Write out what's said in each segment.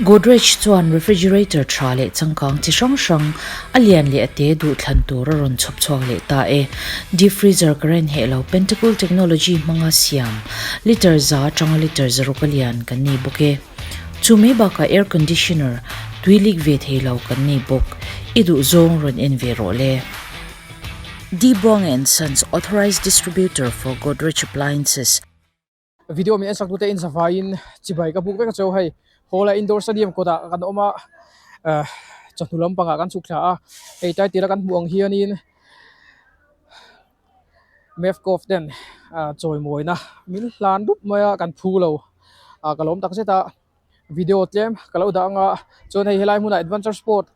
Godrej chuan refrigerator tha leh changkang chi hrang hrang, a lian leh a te duh thlan tur a rawn chhawp chhuak leh ta e. Deep freezer current heh lo Pentacool technology hmanga siam litre za atanga litre zaruk a lian kan nei bawk e. Chu mai bakah air conditioner tui leak ve thei lo kan nei bawk. I duh zawng rawn en ve rawh le. D Buang and Sons Authorized Distributor for Godrej Appliances. Video min en sak tute in zavaiin chibai ka buk vek a cheu hei hall a indoor stadium kawtah kan awm a eh chawhnu lampangah kan chhuk thla a hei tlai tira kan hmuh ang hianin Mefcov ten ah chawimawina min hlan dup mai a kan phu lo ah ka lawm tak zet a video tlem ka lo dah ang a chuan hei helai hmunah adventure sport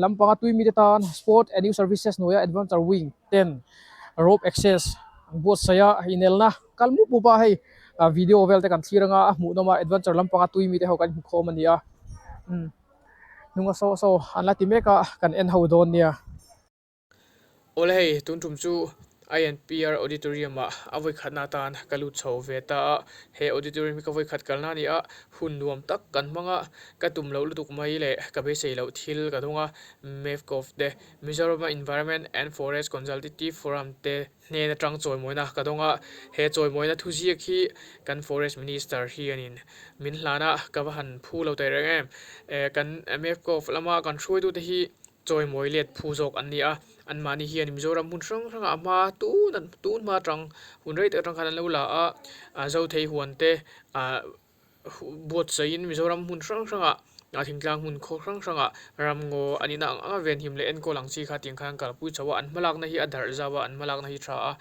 lampanga tui mite tan sport and youth services hnuaia adventure wing ten rope access an buatsaih a inelna kal mup mup a hei ah video vel te kan thlir anga a hmuhnawm a adventure lampanga tui mite ho kan hmu khawm a ni a umm hnunga saw saw an la ti mek a kan en ho dawn nia. Awle hei, tun tum chu INPR Auditorium ah a vawikhatna atan ka lut chho ve ta a, he auditorium hi ka vawikhat kalna a ni a, hun nuam tak kan hmang a, ka tum loh lutuk mai leh ka beisei loh thil ka dawng a, MEFCOF te, Mizoram Environment and Forest Consultative Forum te hnen atang chawimawina ka dawng a, he chawimawina thuziak hi kan Forest Minister hianin min hlan a, ka va han phu lo teh reng em, kan MEFCOF lama kan hruaitute hi Chawimawi let phu zawk an ni a, anmahni hian Mizoram hmun hrang hrangah a hma tun an tun hma atang hun rei tak atang khan an lo la a, ah Zothei huan te ah buatsaihin Mizoram hmun hrang hrangah ah thingtlang hmun khaw hrang hrangah ramngaw an inah ang anga venhim leh enkawl ang chi kha tiang khan an kalpui chho a, an hmalakna hi a darh zau a, an hmalakna hi tha a,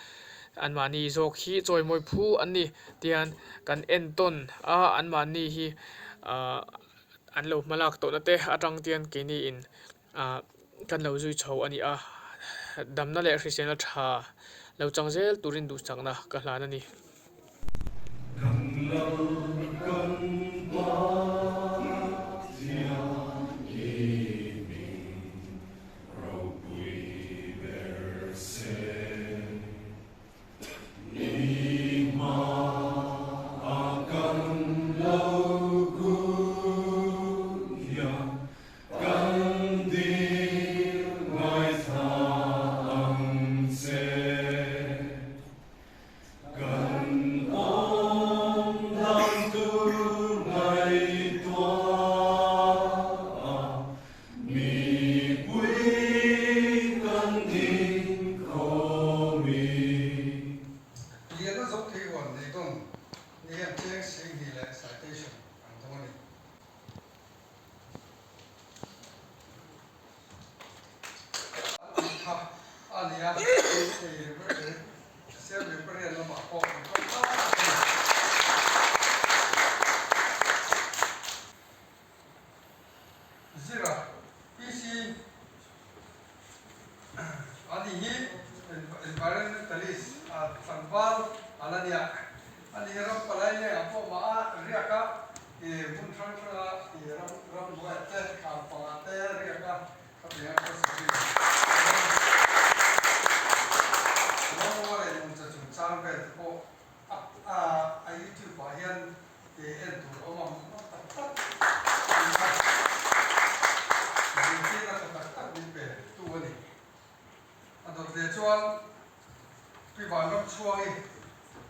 anmahni zawk hi chawimawi phu an ni tihian kan entawn a, anmahni hi ah. An lo hmalak tawhna te atang te hian keini in ah kan lo zui chho a ni a, damna leh hriselna tha lo chang zel turin duhsakna ka hlan a ni. Liana zo thei huan nei dawn ni hian cheng sing hnih leh citation an dawng a ni. An tih kha a ni a, hei siam repair lamah pawh an kal ta a ni. Zira, PC, Ani hi environmentalist tlangval a la nia. Ani hi ram palai lengah pawh mah a riak a, hmun hrang hranga ram ramhnuaiah te, thlam pangah te riak a, khatiang a khawsa zui a. Ramngaw leh nungcha chungchang vel te pawh a YouTube ah hian en tur awm ang tak tak a ni a, zirtirna tha tak tak min pe tu a ni. A dawt leh chuan Pi Vanramchhuangi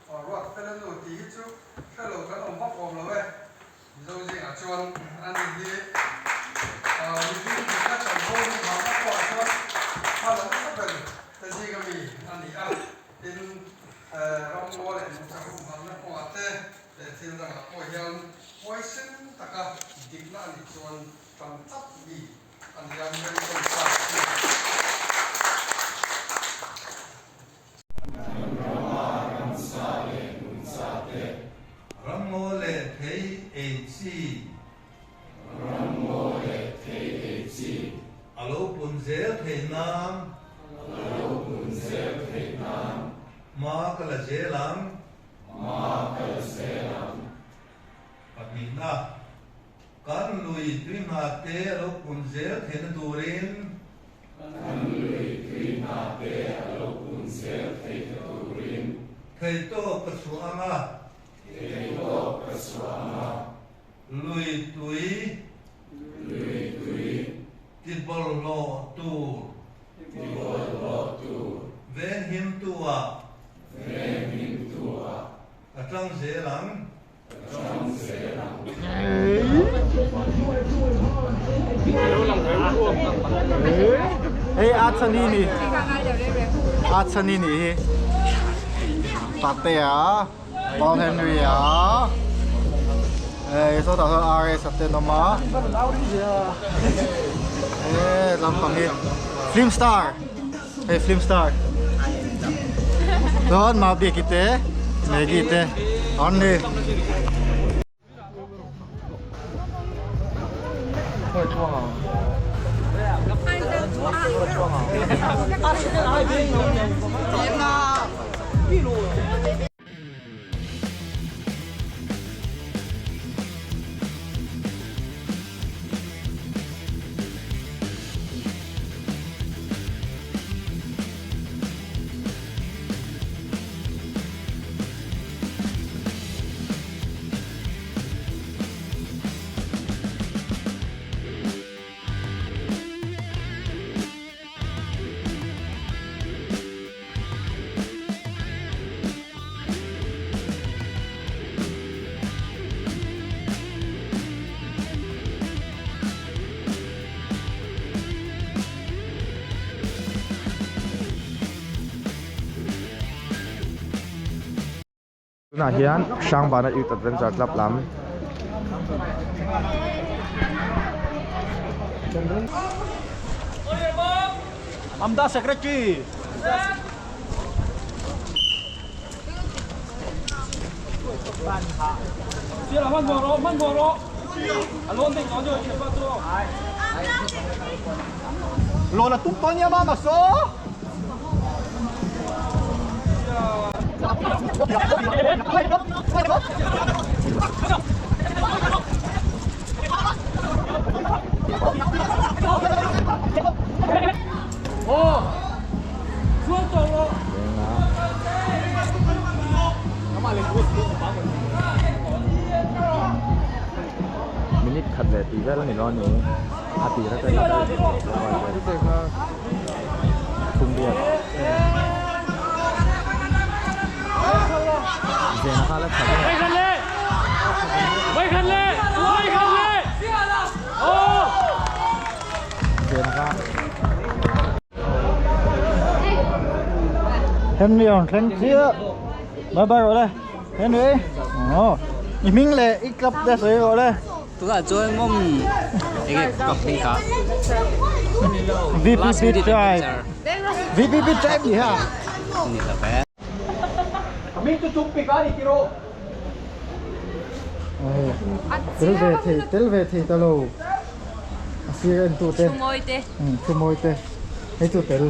ruat fel a nu tih hi chu hre lo kan awm vak awm lo e. Mizo zingah chuan a ni hi mihring dikna chanvo hi vang a pawh ah chuan hma la nasa ber te zinga mi a ni a, tin ramngaw leh nungcha humhalna kawngah te leh thil dangah pawh hian huaisen taka dikna a nih chuan tan tlat mi a ni a, Milton Clark chu. Ramngaw leh thei ei chi. Ramngaw leh thei ei chi. A lo pun zel thei nan. A lo pun zel thei nan. Hma ka la zel ang. Hma ka la zel ang. Pahnihna, Kan lui tui hna te a lo pun zel theihna turin. Kan lui tui hna te a lo pun zel theihna turin. Theitawp ka chhuah ang a. Theitawp ka chhuah ang a. Lui tui. Tibawlhhlawh tur. Tibawlhhlawh tur. Venghim tu ah. Venghim tu ah. Ka tang zel ang. Ka tang zel ang. Hei a chani ni a chani ni hi Patea Paul Henry a hei sawtah sawn RS a ten awm a he lampang hi film star hei film star chuan Mabiki te Maggie te an ni. Tunah hian Hrangbana Youth Adventure Club lam Amda Secretary Lola tum to nia mama so. Minute khat leh tih vel a ni lo a ni a tir atangin thum biak zena kha la tha zena kha Henry on thleng chiah bye bye rawh le Henry aw i hming leh i club te sawi rawh le Tunah chuan mawm enge club hming kha VPP tribe VPP tribe ni ha ni lo ve. Tel ve thei tel ve thei ta lo a sir en tu te thu mawi te hei chu tel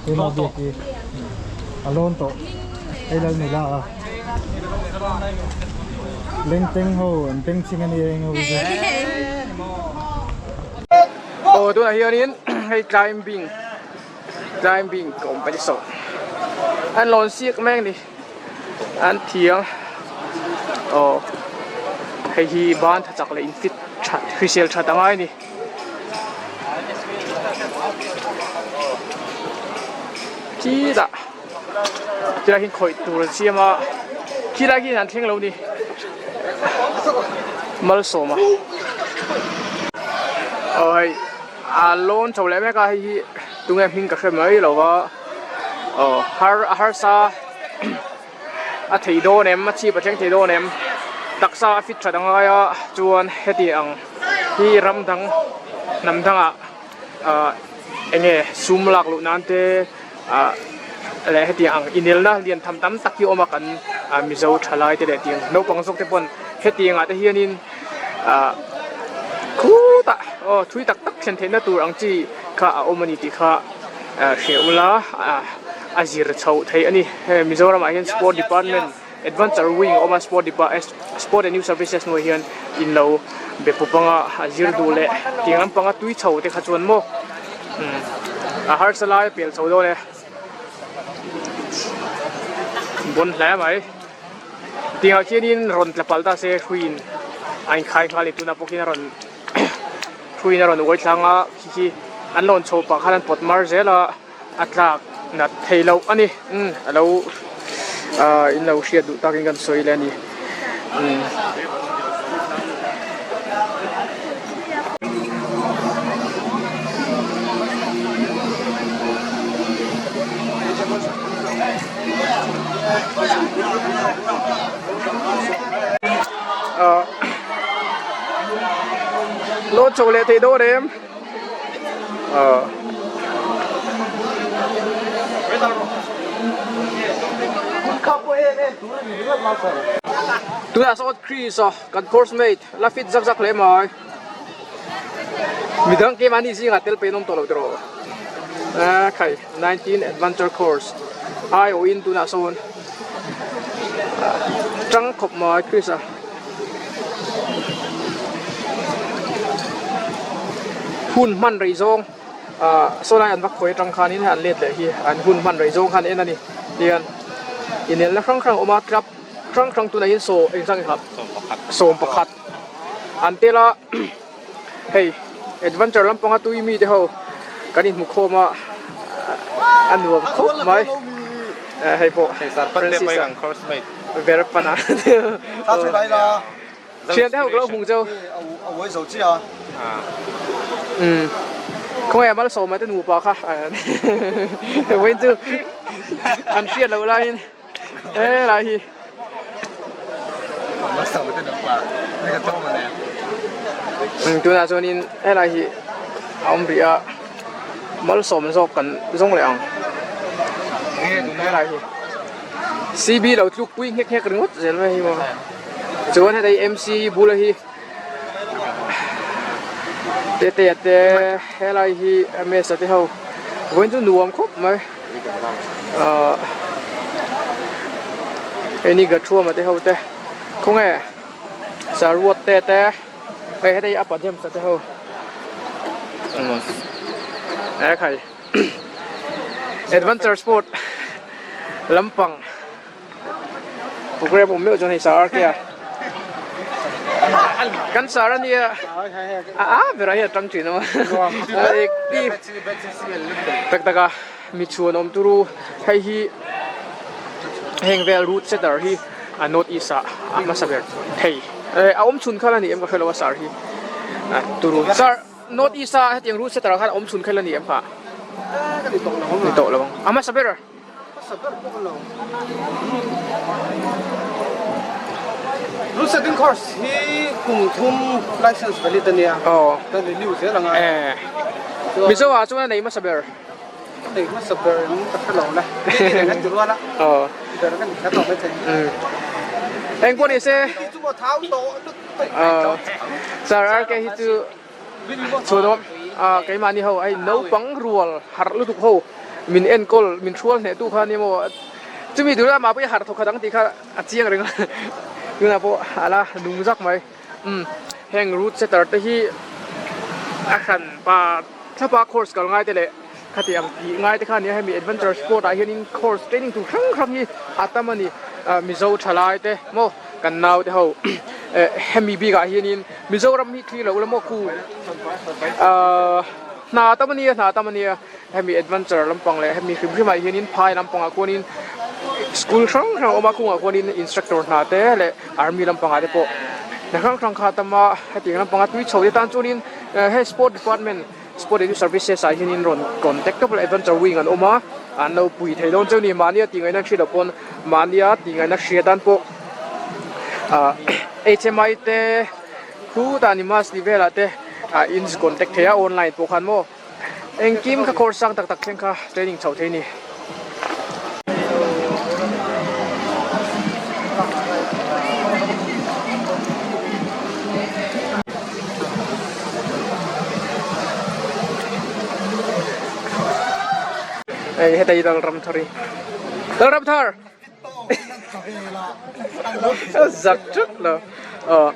hei ma bik hi a lawn tawh hei lal nula a lengteng ho an beng chhing a nia eng ho hi chu. Aw tunah hianin hei climbing climbing competition an lawn siak mek a ni an thiam aw hei hi ban tha chak leh in fit that hrisel that a ngai a ni. Khitah tilai khi khawih tur an siam a khilai khi an thleng lo a ni malsawma aw hei a lawn chho leh mek a hei hi tunge hming ka hre mai lo va aw har a harsa a thei dawn em a chhip a thleng thei dawn em taksa a fit that a ngai a chuan heti ang hi ram dang hnam dangah ah eng nge sum lak luh nan te ah leh heti ang inelna lian tham tam tak hi a awm a kan ah mizo thalai te leh tiang naupang zawk te pawn heti angah te hianin ah khutah aw thui tak tak thlen theihna tur ang chi kha a awm a ni tih kha ah hria ula ah a zir chhoh theih a ni hei Mizoram ah hian sport department adventure wing a awm a sport depart sport and youth services hnuaiah hian in lo be pup anga a zir duh leh tiang lampanga tui chho te kha chuan maw umm a harsa lai a pel chho dawn e bawn hle mai tiangah khianin rawn tla palh ta se hruiin a inkhai nghal a ni tunah pawh khian a rawn. Hruiin a rawn uai thlang a khi khi an lawn chho pah khan an pawt mar zel a a tlak nat thei loh a ni umm a lo ahh in lo hriat duh takin kan sawi leh a ni umm. Lawn chho leh theih dawn em? Aw. Tunah sawn Chris a kan course mate la fit zak zak hle mai. Midang keimahni zingah tel peihnawm tawh loh tiraw? A khai 19 adventure course aiawhin tunah sawn tang khawp mai Chris a. Hun hman rei zawng ah saw lai an va khawi atang khanin hei an let leh hi an hun hman rei zawng khan en a ni tihian inelna hrang hrang a awm a club hrang hrang tunah hian saw engzah nge 11 an tel a hei adventure lampanga tui mite ho kan inhmu khawm a a nuam khawp mai hei pawh Francis a ver pana thian te ho ka lo hmu cheu umm khawnge malsawma te nupa kha vawiin chu an hriat loh laiin. Helai hi tunah chuanin helai hi a awm rih a malsawm zawk kan zawng leh ang helai hi C_B lo tluk pui nghek nghek ringawt zel mai hi maw chuan heta hi M_C bula hi Tetea te helai hi M_S a te ho vawiin chu nuam khawp mai. Ahh hei Gathuama te ho te khawnge saruat te te hei heta hi a pahniam sa te ho e khai adventure sport lampang program awm meuh chuan hei sar ke a kan sar ania a a berah hian a tang thin a tak tak a mi chhuan awm turu hei hi heng vel root setter hi a north east ah a hmasa ber thei a awm chhun kha la ni em ka hrelo a sar hi turu sar north east a hetiang root setter ah khan a awm chhun kha la ni em kha ni tawh lo ang a hmasa ber. Root setting course hi kum thum license valid a nia kan renew zel ang a. Mizo ah chuan a nei hmasa ber. A nei hmasa ber ang ka hre lo la. Ni reng an ti rual a. Ber ka ni kher lo maithei. Eng pawh ni se. Chu maw thau tawh lut. Sir RK hi chu Chhuanawm ah keimahni ho hei naupang rual harh lutuk ho min enkawl min hrual hneh tu kha nia maw chumi tur amah pawh hi harh thawkhat ang tih kha a chiang reng a tunah pawh a la nung zak mai umm heng root setter te hi a hran pa thlapa course kal ngai te leh khati ang tih ngai te kha nia hemi adventure sport ah hianin course training tur hrang hrang hi a tam a ni mizo thalai te maw kan nau te ho eh hemi bikah hianin Mizoram hi thlir loh la maw khu ahh hna tam ania hna tam ania hemi adventure lampang leh hemi hrim hrim ah hianin phai lampangah khuanin school hrang hrang a awm a khungah khuanin instructor hna te leh army lampangah te pawh hna hrang hrang kha a tam a hetiang lampanga tui chho te tan chuanin hei sport department sport edu services ah hianin rawn contact tawp leh adventure wing an awm a an lo pui thei dawn cheu ni mahnia tih ngaihna hriat loh pawn mahnia tih ngaihna hria tan pawh ah H_M_I te khutah ni mask tih velah te ah in contact thei a online pawh khan maw engkim kha course sang tak tak thleng kha training chhoh thei a ni. Hei heta hi Lalramthar hi Lalramthar zak teuh lo aw.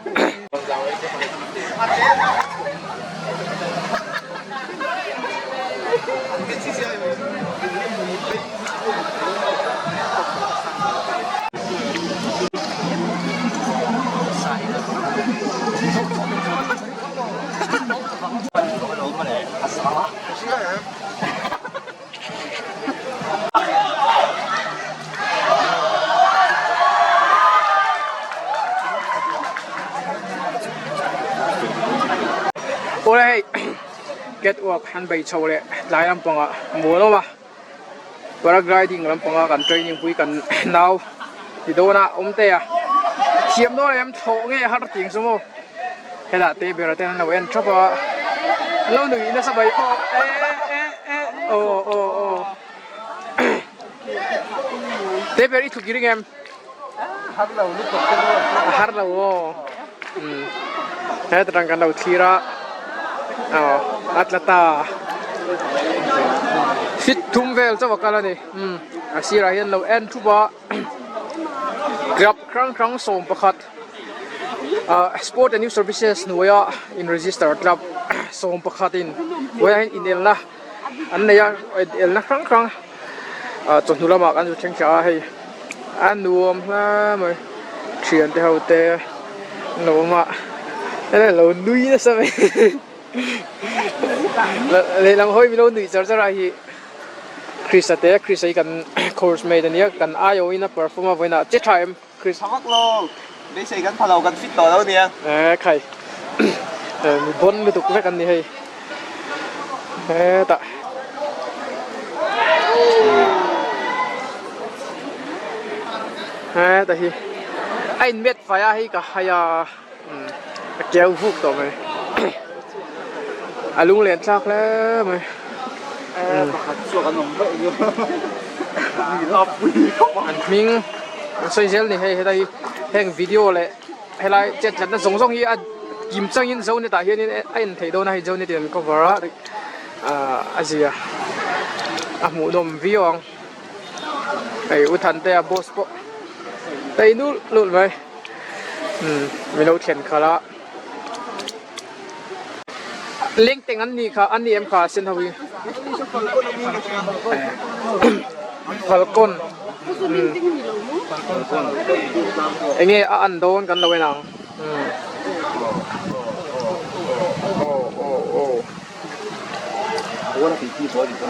Awle hei catwalk an bei chho leh tlai lampangah mual awm a paragliding lampanga kan training pui kan nau ti dawn a awm te a thiam dawn em thlawh nge har ting chu maw hetah te ber ten an lo en thap a an lo nuih nasa mai pawh e e e aw aw aw te ber i thuk i ring em. Har lo lutuk te chu a har lo aw heta tang kan lo thlir a aw a tla ta fit thum vel chauh a kal a ni a sirah hian lo en thup a club hrang hrang 11 ah sport and youth services hnuaia in register club 11 in hnuaiah hian inelna an nei a elna hrang hrang ah chawhnu lamah kan zu thleng thla a hei a nuam hle mai thian te ho te an lo awm a helai lo nui nasa mai lehlam hawi milo nuih char char a hi Krista te Krista hi kan course mate ania kan aiawhin a perform a vawiinah che tha em. Chris. Tha vak lo, beisei kan pha lo, kan fit tawh lo nia. Eh khai, mi bon lutuk vek an ni hei. Hetah. Heta hi a in met fai a hei ka hai a, a keu vuk tawh mai. A lunglen thlak hle mai. Pakhat chhuak an awm daih nia. An hming an sawi zel ni hei helai hi heng video leh helai chet tlatna zawng zawng hi a kim changin zonet ah hianin a en theih dawn a hei zonet in an cover a ah a zia a hmuhnawm viau ang hei u Thantea boss pawh tei nulh nulh mai umm milo thlen khalh a. Lengteng an nih kha an ni em kha a sen ho hi Falcon enge a an dawn kan lo en ang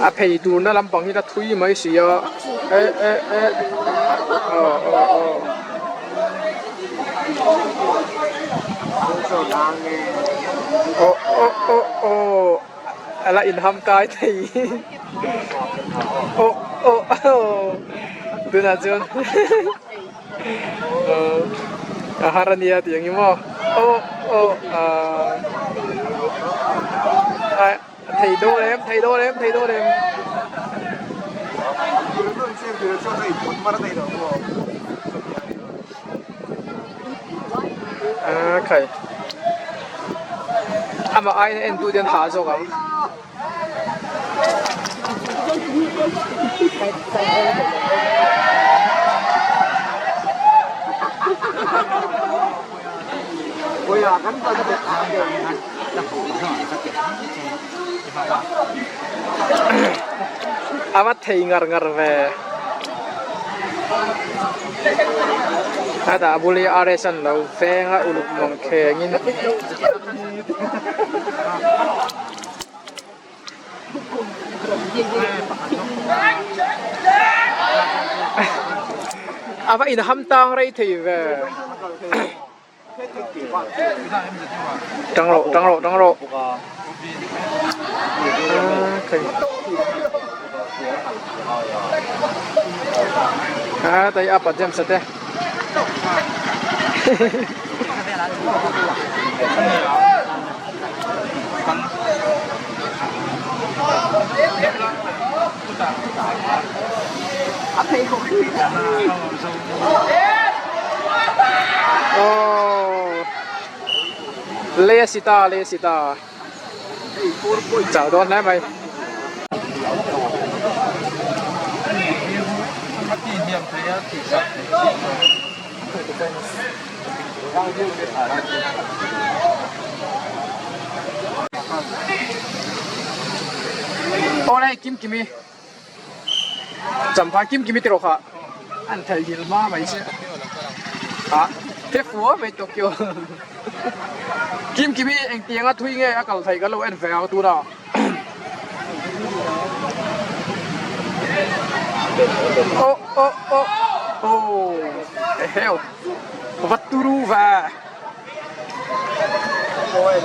a phei turna lampang hi la thui mai si a e e e aw aw aw. Aw aw aw aw a la inham kai thei aw aw aw tunah chuan a har a nia tih ang hi maw aw aw ah thei dawn em thei dawn em thei dawn em. Ah khai amah aiin a en tu te an hah zawk ang. A va thei ngar ngar ve. Hetah a bul hi RS an lo veng a uluk mawng khengin. A va inham tang rei thei ve. Tang rawh tang rawh tang rawh. Ah tai apa James te. Aww lei a si ta lei a si ta chau dawn hle mai. Aw le kim kimi Champhai kim kimi tiraw kha an thei hil hma mai che a the fua mai Tokyo kim kimi engtianga thui nge a kal thei kan lo en ve ang tuna. Oh oh oh oh eheu va turu ve. Awh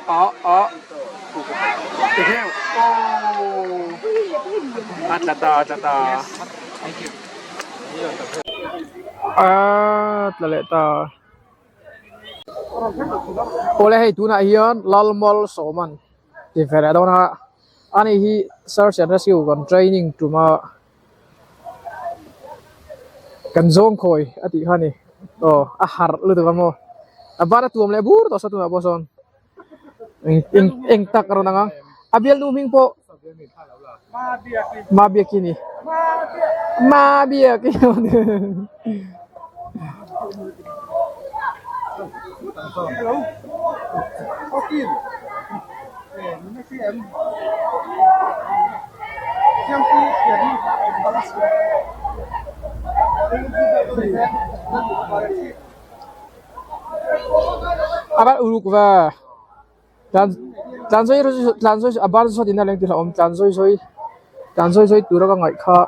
awh awh Eheu oh A tla ta a tla ta A tla leh ta. Awle hei tunah hian Lalmal Sawman tih ve leh dawn a ani hi search and rescue kan training tuma kan zawng khawi a tih kha a ni aw a harh lutuk a maw a ban a tuam leh bur tawh saw tunah pawh sawn eng eng eng tak a rawn ang a a bialnu hming pawh Mabiaki a ni Mabiaki A va uluk ve tlan tlan zawi tlan zawi a bar zawt in a leng tih hlauhawm tlan zawi zawi tlan zawi zawi tura ka ngaih kha.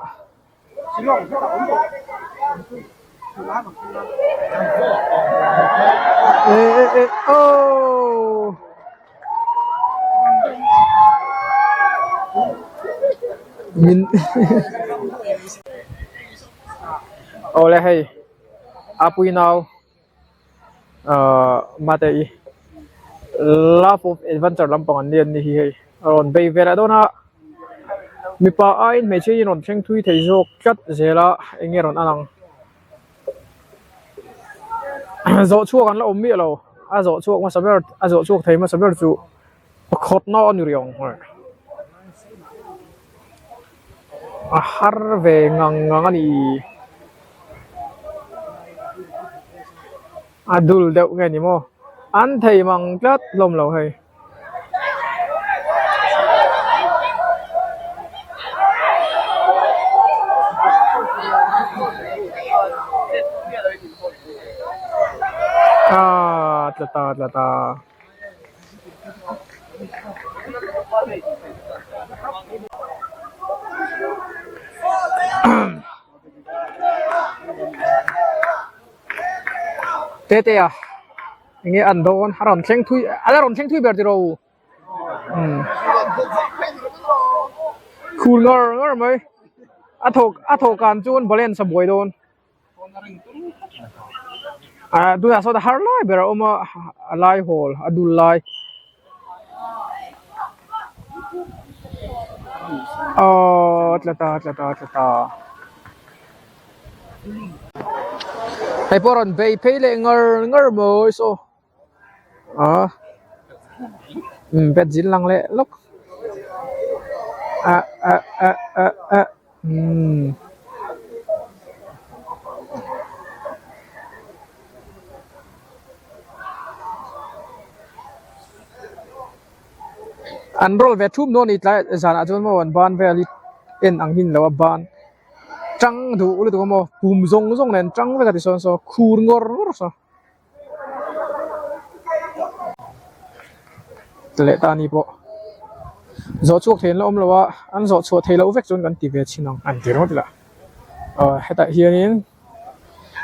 Eh eh eh aww. Min awle hei a pui nau ahh mate i love of adventure lampang an ni an ni hi hei a rawn bei ve leh dawn a mipa aiin hmeichhia hi an rawn thleng thui thei zawk tlat zel a eng nge rawn an ang zawh chhuak an la awm miah lo a zawh chhuak hmasa ber a zawh chhuak thei hmasa ber chu pakhat na a ni rih ang a har ve ngang ngang a ni a dul deuh nge ni maw an thei mang tlat hlawm lo hei. Aaa tla ta tla ta. Tete a enge an dawn a rawn thleng thui a la rawn thleng thui ber tiraw umm khur ngar ngar mai a thawk a thawh kan chuan balance a buai dawn. Ah tunah sawn a har lai ber a awm a a lai hawl a dul lai aww tla ta tla ta tla ta hei pawh a rawn bei phei leh ngar ngar mai saw. Ah umm bet zin lang leh lawk ah ah ah ah ah umm an roll ve thum dawn a ni tlai zanah chuan maw an ban vel hi en ang hi ni lo a ban tang duh lutuk a maw pum zawng zawng nen tang vek a ti sawn saw khur ngawr ngawr saw. Leh ta ni pawh zawh chhuak thei an la awm lo a an zawh chhuah theih loh vek chuan kan ti ve chhin ang an ti ringawt ila aw hetah hianin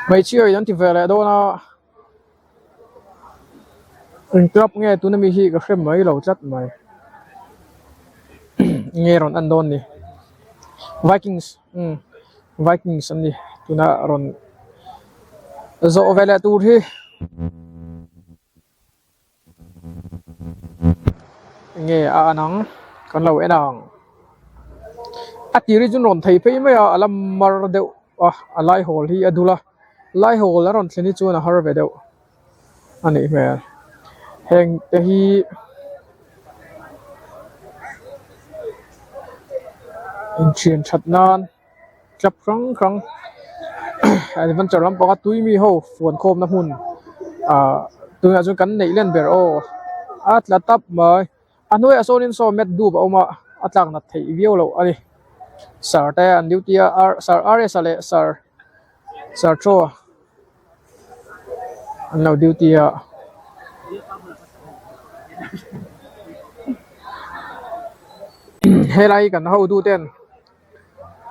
hmeichhia in an ti ve leh dawn a eng club nge tuna mi hi ka hre mai lo tlat mai nge rawn en dawn ni vikings umm vikings an ni tuna rawn. Zawh ve leh tur hi nge a an ang kan lo en ang a tir hi chu rawn thei phei mai a a la mar deuh a a lai hawl hi a dul a lai hawl a rawn thlen hi chuan a har ve deuh a nih hmel heng te hi inthian that nan. Club hrang hrang adventure lampanga tui mi ho fuan khawmna hmun ah tunah chuan kan neih len ber aw a tla tap mai a hnuaiah sawnin saw mat dup a awm a a tlak nat theih viau loh a ni sir te an duty a ar sir R S a leh sir sir chaw an lo duty a. Helai kan hotu ten.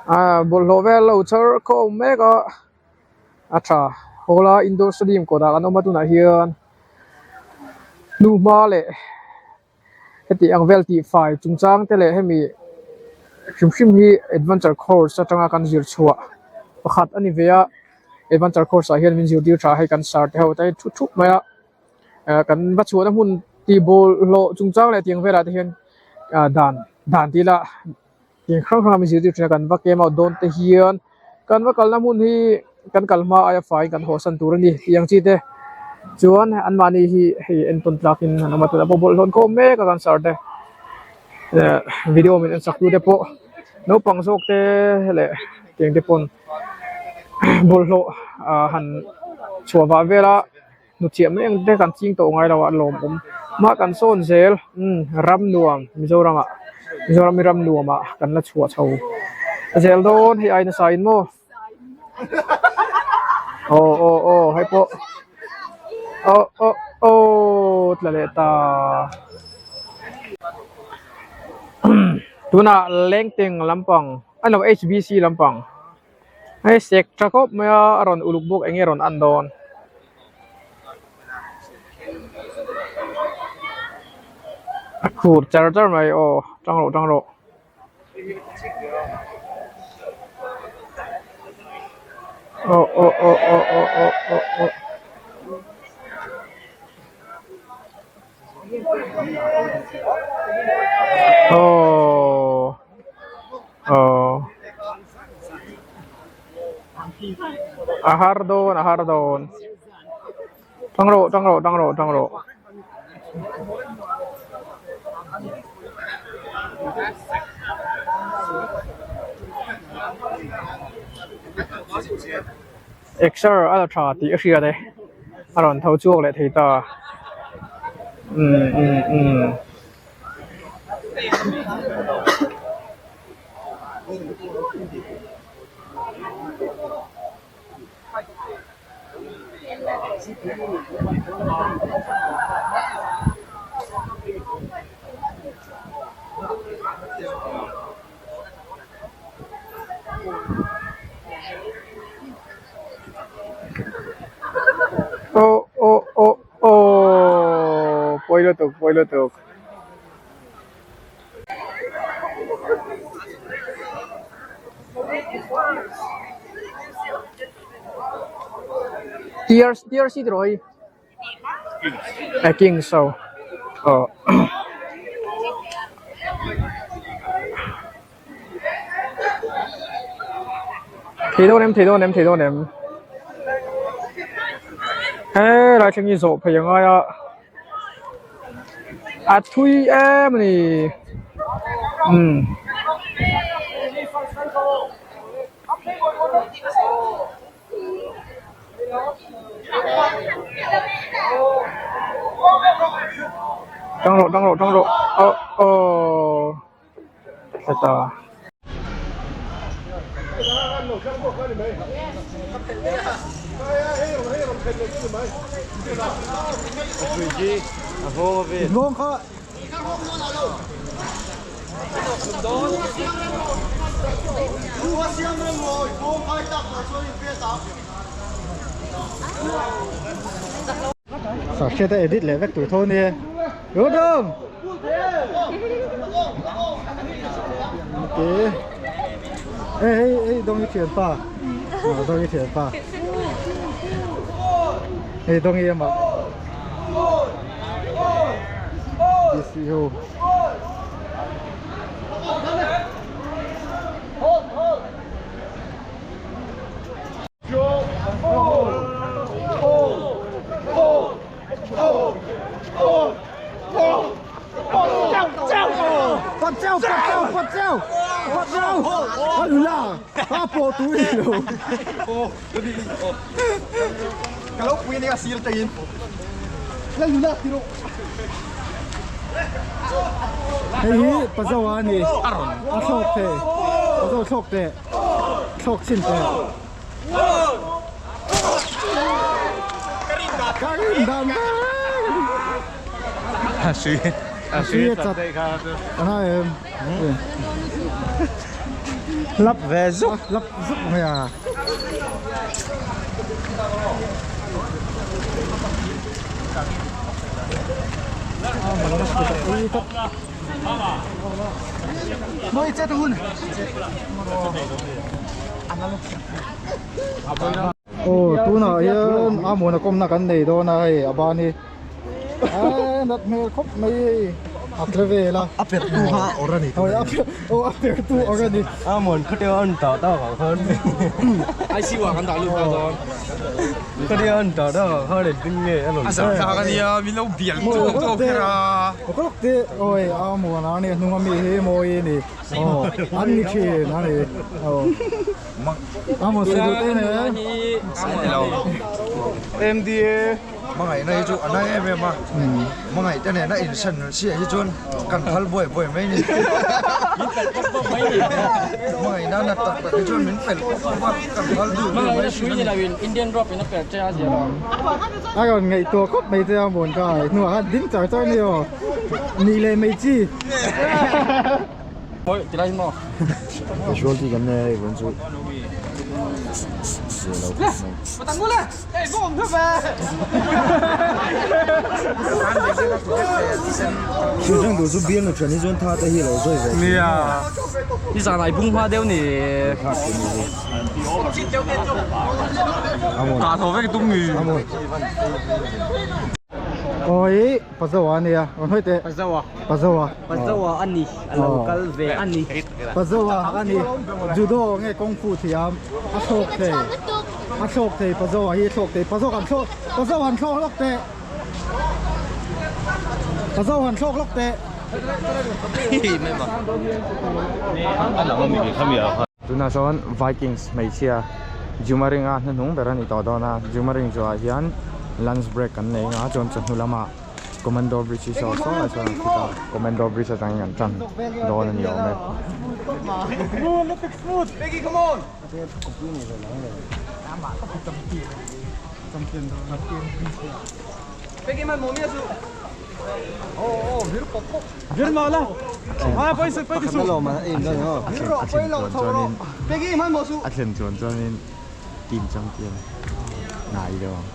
Aaa bawlhhlawh vel lo char khawm mek a a tha hawla indoor stadium kawtah kan awm a tunah hian hnuhma leh heti ang vel tihfai chungchang te leh hemi hrim hrim hi adventure course atanga kan zir chhuah pakhat a ni ve a adventure course ah hian min zirtir tha a hei kan sir te ho te hi thu thup mai a kan va chhuahna hmun tih bawlhhlawh chungchang leh tiang velah te hian ah dan dan tih ila. Thing hrang hrang a min zirtir thin a kan va kem out dawn te hian kan va kalna hmun hi kan kal hma aia faiin kan hawhsan tur a ni tih ang chi te chuan anmahni hi hei entawn tlakin an awm a tunah pawh bawlhhlawh an khawm mek a cancer te eh video min en sak tu te pawh naupang zawk te leh tiang te pawn bawlhhlawh ah han chhuah vah vel a. Hnuchhiah mai ang te kan ching tawh ngai lo a lawmawm mah kan sawn zel umm ram nuam Mizoram ah Mizoram hi ram nuam ah kan la chhuah chho zel dawn hei ai nasa in maw aw aw aw hei pawh aw aw aw tla leh ta tunah lengteng lampang a lo H_B_C lampang. Hei sek tha khawp mai a a rawn uluk bawk eng nge rawn an dawn. A khur char char mai aw tang rawh tang rawh. Aw aw aw aw aw aw aw aw. Aw. Aw a har dawn a har dawn tang rawh tang rawh tang rawh tang rawh. Exer a la tha tih a hriat e a rawn tho chhuak leh thei ta umm umm umm. Aw aw aw aw pawi lutuk pawi lutuk. TRC TRC tih rawh hei a king so aw thei dawn em thei dawn em thei dawn em helai thleng hi zawh phei a ngai a. A thui em a ni umm. Tang rawh tang rawh tang rawh aw aw heta. Sahriat a edit leh vek tur tho ania Rodom Okay Ê hei hei dong i thian pa dong i thian pa hei dong i amah DCO Hei hi Pazawa a ni a thlawk thei Pazaw thlawk teh thlawk chhin teh. Ka rin dan A sui a sui a chat daih kha chu. Ka ngai em. Lap ve zuk. Lap zuk mai a. Aw tunah hian a hmun a kawmna kan nei dawn a hei a ban hi a nat hmel khawp mai hei a tle vel a a perh tu kha a awrh a ni aw a perh tu awrh a ni a hmun khawte an tah tak ah khan ICU ah kan dah lut nghal dawn khawte an tah tak ah khan engtin nge a rawn a zah thlak a nia min lo bial tawk tawk kher a kawk te awi a hmun a ni a hnung ami hi mawi a ni aw an ni thin a ni aw a maw sawi duh te ne lo MDA hmangaihna hi chu a nai em em a hmangaih te nena insen chiah hi chuan kan phal buai buai mai ni hmangaihna nat tak tak hi chuan min pel pawp pawp a kan phal duh duh mai thin a ni. Indian rope in a per che a zia lo. A rawn ngaihtuah khawp mai che a mawn ka ai hnuah khan ding char char ni aw nih leh mai chi. Oi tilai maw. Casualty kan nei a hei vawiin chu zia lo khawp mai. Thil reng tur chu bial nu thian hi chuan tha te hi a lo zawi ve thin a. Ni zan ai bung hma deuh ni. Ka tho vek tum ni. Awi Pazawa a nia rawn hawi teh. Pazawa. Pazawa. Pazawa a ni a lo kal ve a ni. Pazawa a ni judo nge kung fu thiam a thlawk thei a thlawk thei Pazawa hi a thlawk thei Pazawa kan thlawk Pazawa han thlawk lawk teh Pazawa han thlawk lawk teh. Tunah sawn Vikings hmeichhia Jumaringa hnuhnung ber a ni tawh dawn a, Jumaring zawhah hian lunch break kan nei anga chuan chawhnu lamah Commando Bridge hi saw saw lai chuan an fit a, Commando Bridge atangin an tan dawn a ni awm e. A thlen chuan chuanin team champion ngai deuh ang.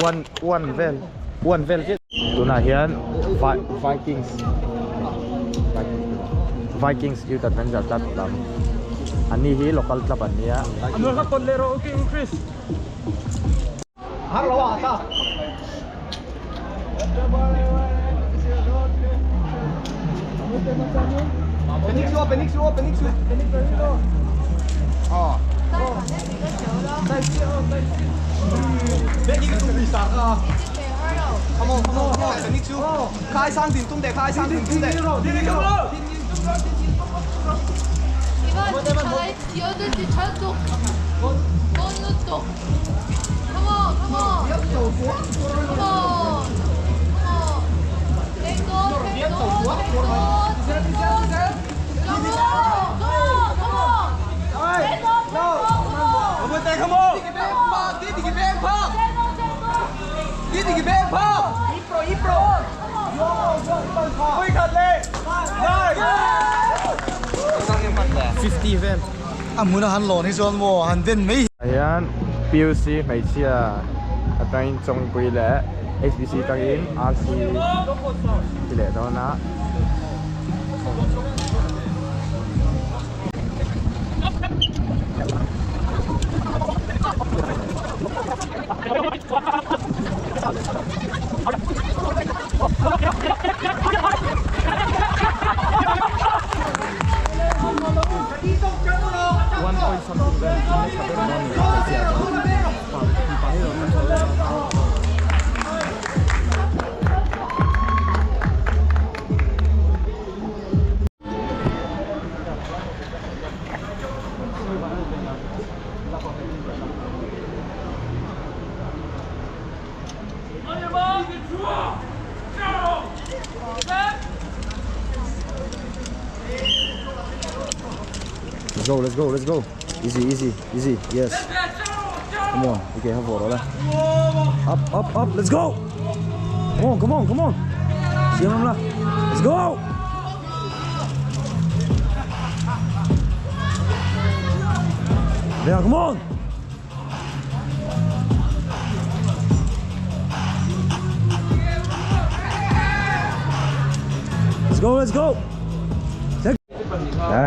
One one vel one vel chiah tunah hian Vikings Vikings Youth Adventure Club lam an ni hi local club an nia. Hian PUC hmeichhia atangin Chawngpui leh HBC atangin RC ti leh dawn a. One point something vel an la tha ber dawn ni hmeichhia chuan mipa hi rawn an tha ber a. Let's go, let's go, let's go. Easy easy easy yes Come on okay ha vawh rawh le Up up up let's go Come on come on come on Siam lam la Let's go There come on Let's go let's go Nè,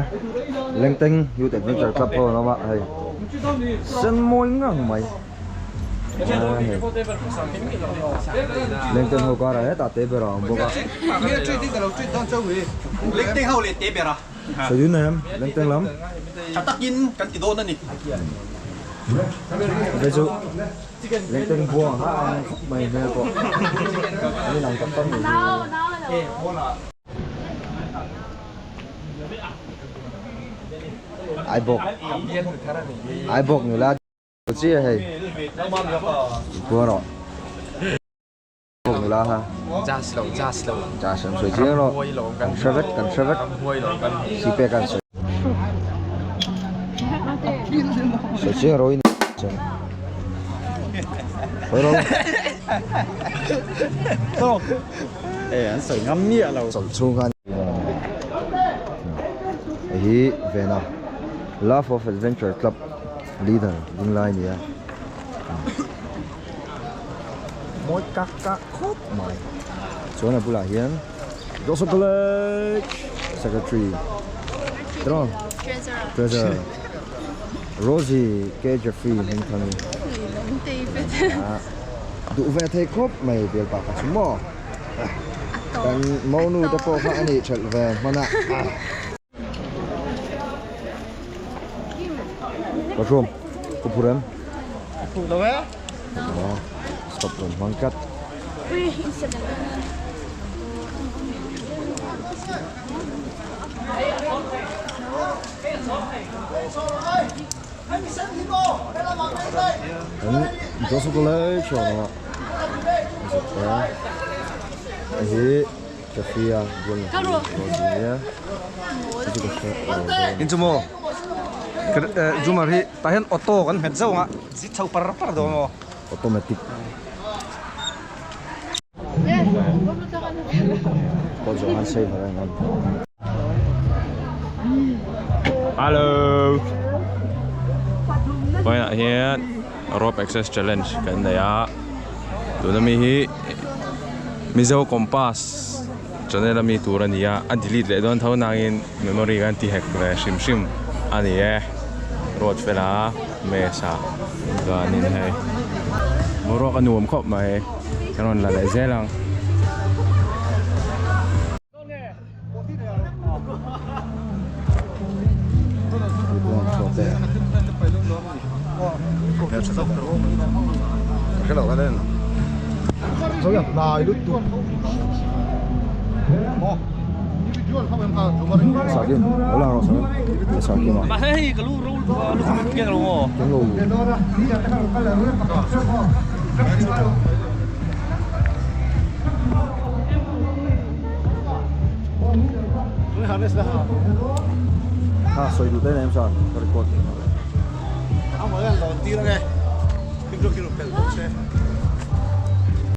Linh Tinh Youth Adventure Club ho nó bạn hei Sân mawi ngang mai Linh Tinh ho kara hetah te ber a awm bawk a Sawi dun em Linh Tinh lam Tha takin kan ti dawn a ni. Hei chu Linh Tinh buang ha ang khawp mai hmel pawh an inang tak tak ni hi. Ai bawk ai bawk nula chi a hei buang rawh bawk nula ha jas lo jas lo jas an sawi chiang rawh kan hre vek kan hre vek si pek an sawi sawi chiang rawh in sawi rawh E an sawi ngam miah lo. Chawlh chhung khan hei hi Vena Love of Adventure Club leader ding lai a ni a mawi kak kak khawp mai chuan a bulah hian Joseph College Secretary tiraw Treasurer Rosie K Jeffrey Hmingthani duh ve thei khawp mai bialpa kha chu maw kan monu te pawh kha a nih thelh ve hman a Pathum ku phur em phur lo e stop rawn hmang tlat Kan Joseph College chuan a zuk a hei hi Jeffrey a bual na hi Rosie nia hei chu ka hre lo dawn. In chu maw Zoomer hi tah hian auto kan hmet zauh ang a zit chho par par dawn maw. Automatic. Pawh zawh han saver a engam. Hello. Vawiinah hian rope access challenge kan nei a tuna mi hi Mizo compass channel ami tur a ni a a delete leh dawn tho nangin memory kan ti hack ve hrim hrim a ni e road fela mesa chuanin hei boruak a nuam khawp mai ka rawn la leh zel ang. Ha sawi duh daih em chuan ka record thei lo.